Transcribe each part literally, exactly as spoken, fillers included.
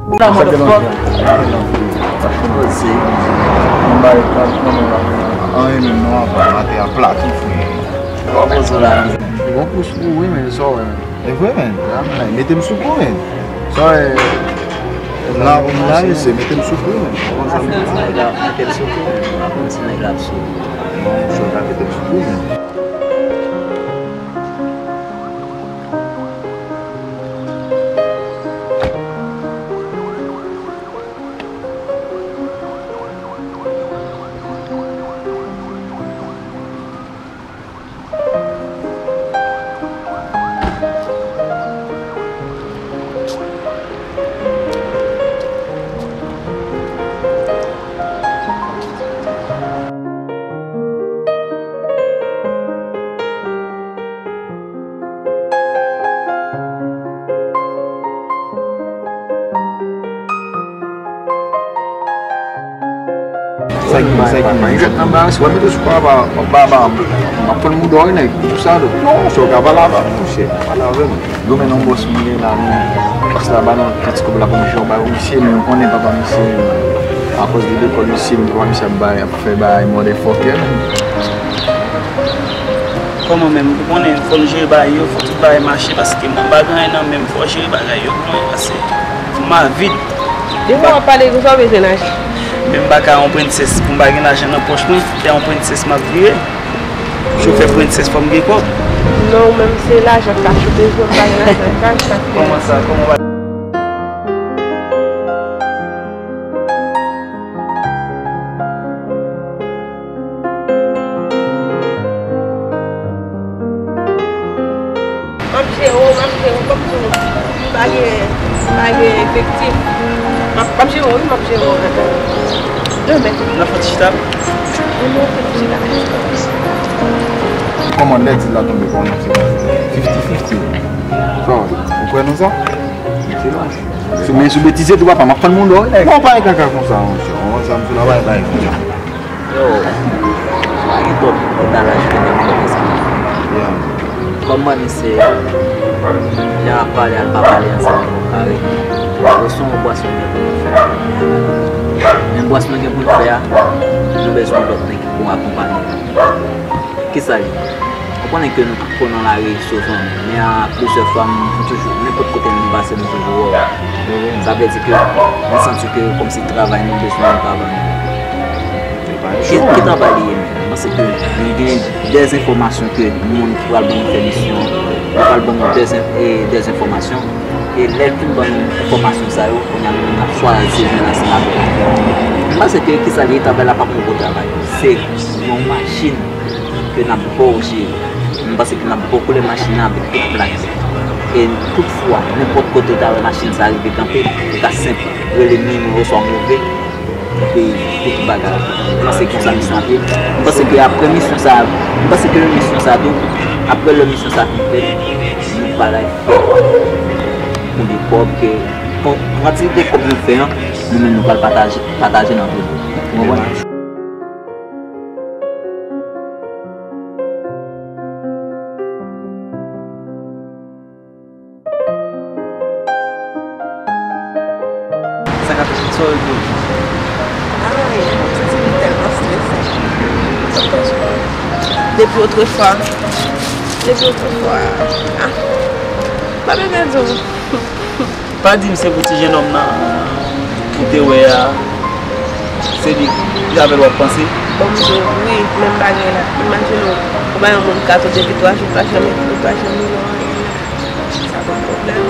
Sa te lontan. Paske mwen se yon bagay k ap pran mwen la. Anyen menm non, apa, atè a plat wi frè. Ou poze w la. Bon pous pou ou wi, men sa w wè, men. E vre, men. Mete m sou kou, men. Sa w wè, la, la, mesye, mete m sou kou, men. Ou konn sa m di? Mete l sou kou, men. Aprann si nèg la ap sou. Non, monchè, w ka mete m sou kou, men. Sa ki, sa ki, mwen jwenn nan ba, si w ap mete sou pa, pa, pa, pa, m ap pran moudon wi nèg, pou sa, non, se w ka pale avè m, monchè, pale avè m. Goumen nan bòs mwen gen la, men bòs la ba nou ti kòb la pou misye, ba misye, men nou konnen papa misye, akoz de lekòl misye, men papa misye ap bay, ap fè bay motherfucker. Kòman menm? Ou konnen, fò m jere bagay yo, fò tout bagay mache, paske mwen pa gen anyen nan men m, fò jere bagay yo pou mwen, paske ma vid. Depi w ap pale konsa, w bezwen lajan. Men m pa ka yon prensès, pou m pa gen lajan nan pòch mwen, se yon prensès m ap vire. Chofè prensès, fò m gen kòb. Non, ou menm se lajan kach ou bezwen, m pa gen lajan kach, sa k fè. Kòman sa? Kòman w pa M ap jere w, m ap jere w, kòm tou, m pa gen, m pa gen efektif. M ap, m ap jere w, wi, m ap jere w. Demen. N ap fè ti chita. Demen, fè ti chita. Kòman lè di la tonbe, kòman se fifty fifty? Sa w, ou kwè nan sa? Se laj. Si men sou betize tou papa, m ap fann moun dò, wi, nèg. Bon, pa gen kaka konsa, monchè. Ou konn sa m sou la, pa gen bagay konsa. Yo, pa gen twòp lòt bagay ki te nan kòb sa. Yeah. Kòm mwen, misye, jan ap pale, al pa pale ansanm avè w, kare. Yo se yon bwasyon nou gen pou nou fè. Men bwasyon nou gen pou nou fè a, nou bezwen lòt nèg ki pou akonpanye nou. Kisa l ye? Ou konnen ke nou tout pran nan lari souvan, men a plizyè fwa, m toujou, nenpòt kote nou pase, nou toujou wè w. Sa vle di ke nou santi ke kòmsi travay nou bezwen yon travay. Ki, ki travay li ye menm? M panse ke nou gen dèzenfòmasyon ke moun ki pral ban nou fè misyon an, yo pral ban nou dèzen-, e, dèzenfòmasyon. E lè l fin ban nou enfòmasyon sa yo, kounye a nou menm n ap chwazi jwenn ansanm avè l. M panse ke kisa l ye, travay la p ap yon gwo travay. Se yon machin ke n ap ba w jere. M panse ke n ap ba w koulè machin nan avèk tout plak. E toutfwa, nenpòt kote w ta wè machin sa rive kanpe, ou ka senp rele nimewo swa move, epi pou tout bagay. M panse konsa misyon ap ye. M panse ke apre misyon sa, m panse ke misyon sa tou, apre lè misyon sa fin fèt, nou pral al fè konbyen kòb ke, kon-, kantite kòb nou fè an, nou menm nou pral pataje, pataje l antre nou. Ou konprann? Sa ka fèt, sa w ye pou ou? Anyen, m santi m tèlman strese. Depi otrefwa, depi otrefwa, ah, m pa bezwen di w. Pa di m se pou ti jennonm nan ou te wè a, se li, se avè l w ap panse? Bon, m di w, wi, menm bagay la. Imajine w, ou bay yon moun kat, ou depi twa jou, ou pa janm ekri, ou pa janm li yon anyen. Sa pa pwoblèm.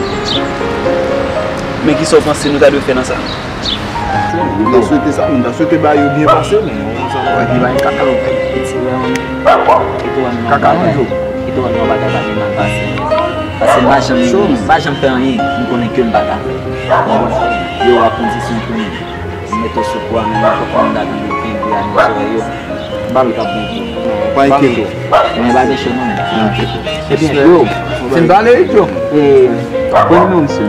Men kisa w panse nou ta dwe fè nan sa? M ta swete sa, m ta swete bagay yo byen pase, men ou konn sa nou wè ki bay kaka. Kaka nan dlo. Kite w wè nan bagay pa gen mal pase. Paske m pa janm, m pa janm fè anyen, m konnen ke m pa ka fè. Yo wè kondisyon pou mwen. M mete w sou kwa, men nenpòt moun ta tande plen bri a nan zòrèy yo. Bal. Li p ap bon pou ou. Non, pa enkyete w. Men pa gen cho non, men. Ebyen, yo, fin pale, yo. E, pran nimewo misye.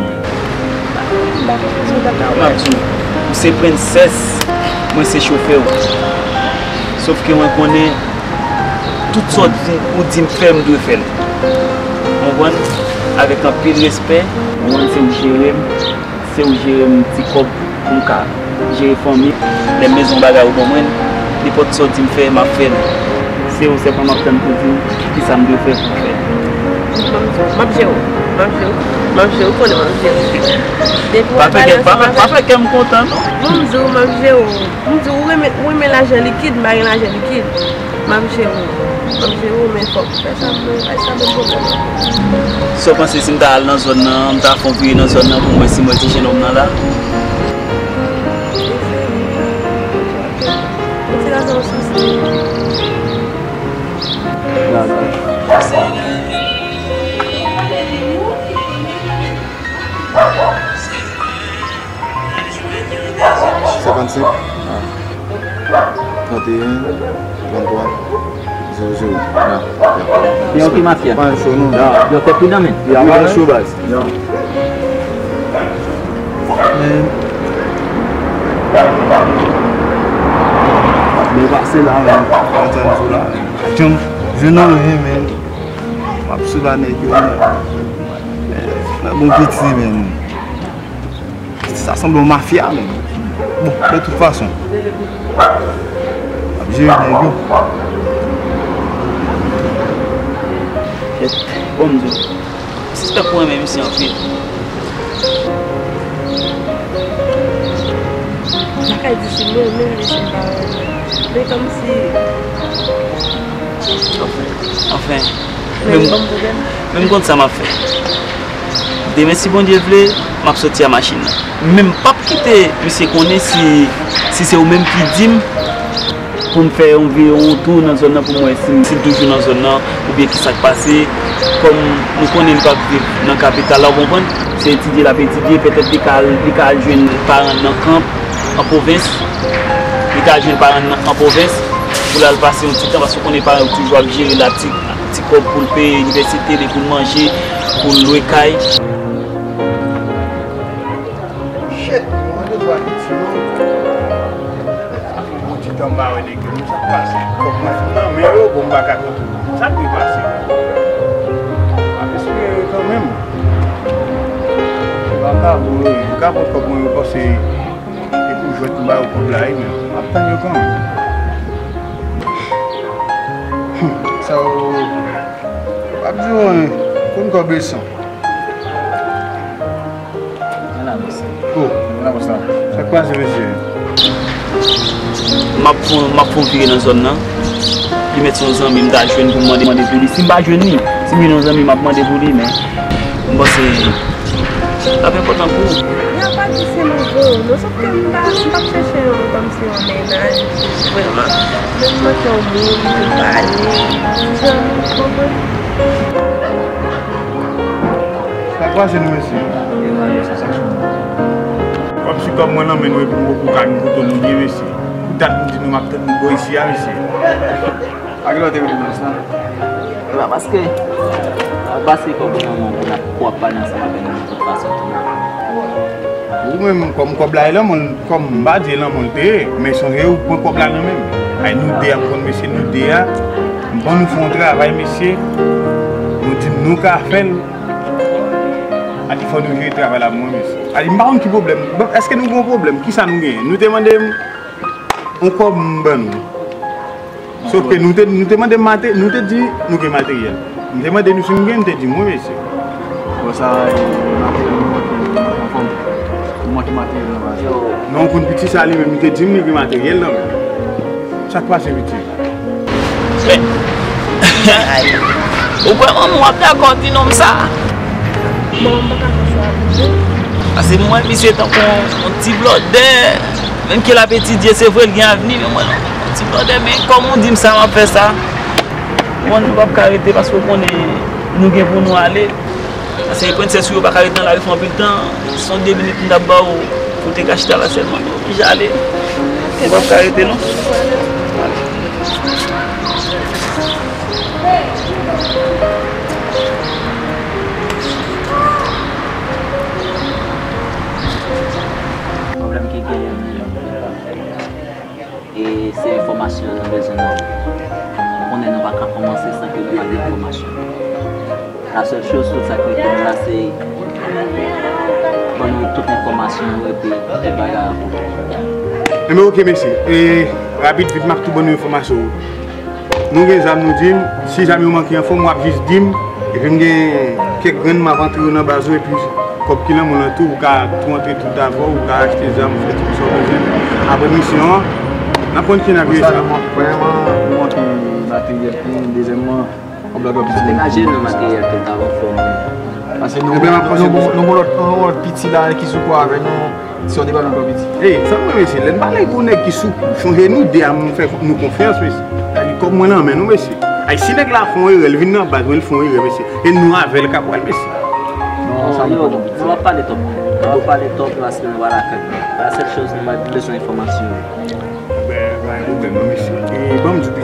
M ap di w, ou se prensès, mwen se chofè w. Sòf ke mwen konnen tout sa w di, ou di m fè, m dwe fè l. Ou konprann? Avèk anpil respè. Ou konprann, se ou jere m. Se ou jere m ti kòb pou m ka jere fanmi. Lè m bezwen yon bagay ou ban mwen l, nenpòt sa w di m fè, m ap fè l. Se ou sèlman m ap tann pou di m kisa m dwe fè pou m fè. M ap jere w, m ap jere w, m ap jere w, konnen m ap jere w. Depi w ap pale ansanm avèk m, m di w m ap jere w. M di w ou renmen, ou renmen lajan likid, m pa gen lajan likid. M ap jere w. M ap jere w, men fòk ou fè sa pou mwen, pa sa menm pwoblèm nan. Sa w panse si m ta al nan zòn nan, m ta fè yon vire nan zòn nan pou m wè si m wè ti jennonm nan la? Eseye. Ou ti la se yon sousi. Senkannsenk, tranteyen, tranntwa, zewo zewo. Ya. Yo, ki mafya? Pa cho non. Ya. Yo, fè pridan, men. Ya, pa cho, baz. Ya. Men. Bon, pase la, men. Antann sou la. Jwenn, jwenn anyen, men. M ap sou la, nèg yo, men. Men, men bon piti, men. Sa sanble yon mafya, men. Bon, de tout fason, m ap jere nèg yo. Kèt, bon, m di w, sispèk ou renmen misye anpil. M pa ka di si m renmen l, men si m pa renmen l. Men kòmsi. Anfen, anfen, men m, men m konn sa m ap fè. Demen, si Bondye vle, m ap soti a machin nan. Men m p ap kite misye konnen si, si se ou menm ki di m pou m fè yon vire, yon tou nan zòn nan pou m wè si, si l toujou nan zòn nan, oubyen ki sa k pase. Kòm nou konnen li p ap viv nan kapital la, ou konprann? Se etidye l ap etidye, petèt li ka al, li ka al jwenn paran l nan Kanp, an pwovens. Li ka al jwenn paran l nan, an pwovens, pou l al pase yon ti tan, paske ou konnen paran yo toujou ap jere la ti, ti kòb pou l peye inivèsite li, pou l manje, pou l lwe kay. Shit, mwen mande dwa Ayiti, non. Sa fè yon ti tan m pa wè nèg yo, men sa k pase? Fòk mwen fin nan men yo, bon, m pa ka kontre. Sa k dwe pase? M ap espere kanmenm. M pa ka, m ka pran kòb mwen yo, panse e pou jwèt m ba yo kòb la, wi, men m ap tann yo kanmenm. Sa yo, m ap di w, konn kòb e san. Mwen la, mesye. Oh, mwen la, mesye. Sa k pase, mesye? M ap fon, m ap fon vire nan zòn nan. Li mèt se yon zanmi m ta jwenn pou m mande, mande pou li. Si m pa jwenn li, si m jwenn yon zanmi, m ap mande pou li, men m panse l ap enpòtan pou ou. Non, pa di se nouvo, non, sòf ke m pa, m p ap chèche yon, kòmsi yon mennaj, vrèman. Men m manke yon moun pou m pale, yon zanmi, ou konprann? Sa k pase nou, mesye? Kòmsi kòb mwen nan men nou epi nou poko ka nou kote nou ye, mesye. Pou dat m di nou m ap tann nou bò isi a, mesye. A ki lè w te vin nan sa? E pa paske, a, paske kòb ou nan men w pou n ap, pou w ap pale ansanm avè nou de tout fason tou. Ou menm, kòm kòb la e nan men w, kòm m pa di e nan men w l te ye, men sonje ou pran kòb la nan men m. Ay, nou de a, m konn mesye nou de a, m ban nou fè yon travay, mesye. Nou di m nou ka fè l. A di fò nou jere travay la pou mwen, mesye. A di m pa konn ki pwoblèm. Bon, èske nou gen yon pwoblèm? Kisa nou genyen? Nou te mande m yon kòb, m ban nou. Sòf ke nou te, nou te mande m mate-, nou te di nou gen materyèl. M te mande nou si nou gen, nou te di m wi, mesye. Bon, sa, e, materyèl nou manke, anfòm. Nou manke materyèl nan baz. Non, konn piti sa li menm, li te di m li gen materyèl nan men. Sa k pase, piti? Men, ou kwè manman w ap dakò di nonm sa? Manman m pa ka fè chwa pou mwen. Paske m wè misye tankou yon, yon ti blòdè. Menm ke l ap etidye, se vre, l gen avni, men mwen, yon ti blòdè, men kòm ou di m sa, m ap fè sa. Mwen, nou p ap ka rete, paske w konnen nou gen pou nou ale. Paske prensès ou yo pa ka ret nan lari fè anpil tan. Se yon de minit m t ap ba w pou w te ka chita la sèlman, men w oblije ale. Ou p ap ka rete, non. Pwoblèm ki genyen, e se enfòmasyon nou bezwen nan. Ou konnen nou pa ka kòmanse san ke nou pa gen enfòmasyon. La sèl choz, tout sa k rete nou la, se Ban nou tout enfòmasyon yo epi tout bagay an konplè. Enben, oke, mesye. E, rapid, vit, m ap tou ban nou enfòmasyon yo. Nou gen zam, nou di m, si zam yo manke an fòm, w ap jis di m, epi m gen kèk grenn m ap antre yo nan baz ou, epi kòb ki nan men w lan tou, ou ka tou antre tout avè w, ou ka achte zam, ou fè tout sa w bezwen. Apre misyon an, n ap konn ki n ap jwe sa. Premyèman, nou manke materyèl pou nou. Dezyèmman, yon blòk piti. Degaje nou materyèl tout avan fòm. Pase nou nou bon lòt piti la ki sou kwa avè nou. Si yon depa nou blòk piti. Ey, sa mwen mesye, lè n pale pou nèg ki sou, chonje nou de a m fè nou konfyans, mesye. Sa di kòb mwen nan men nou, mesye. Ay, si nèg la fè yon erè, l vin nan baz mwen, l fè yon erè, mesye. E nou avè l k ap pral, mesye. Non, sa m Yo, kontan. Nou ap pale twòp. Nou ap pale twòp, paske nou pa lakay. La sèl choz nou bezwen enfòmasyon. Ben, pa gen pwoblèm, non, mesye. E ban m di w